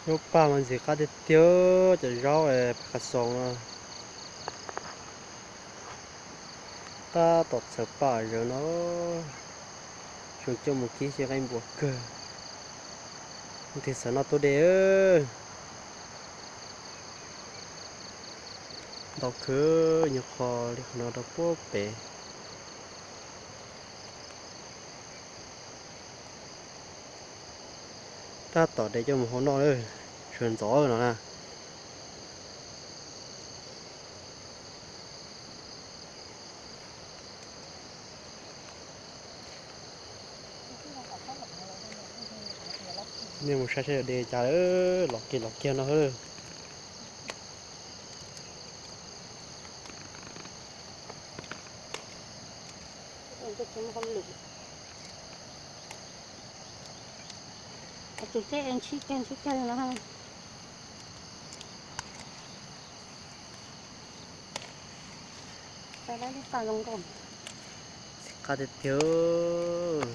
Zaub paj mas ntxim qab tiag tiag, cov zaub paj qas xoos no. Tab tom txhawv paj zaws no, tseem coj mus kib xyaw nqaij npua kawg. Leej twg xav noj tuaj de. Ntau kawg, nyuag qho li qhov no rau puag pem. Tab tom de coj mus hau noj lawm, sawv ntxov no na. Nej mus saib saib de cas lawm, los kiag los kiag no. Tus teb ntsib kawg ntsib kawg no. Ntxim qab tiag tiag.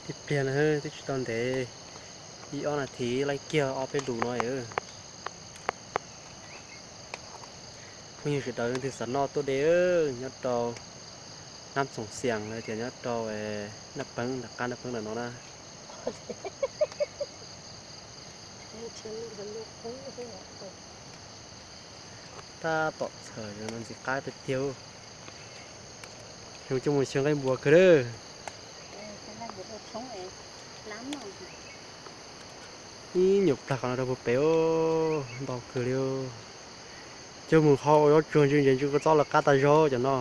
Tib pliag no twb tsis tau ntev, ib ob nas this laij kiag ob peb lus no. Phooj ywg sawv daws leej twg xav noj tuaj de, nyob rau Nab Txoos Xias los tias nyob rau Naj Peeb, nram qab Naj Peeb ntawm no na. Tab tom txhawv no ntxim qab tiag tiag. Zoo coj mus xyaw nqaij npua kawg lawm. Ib nyuag plag qhov no rau puag pem, ntau kawg li. Coj mus hau ua zaub tsuag ntsis ntses ntsis kua txob los qab tas zog cov no.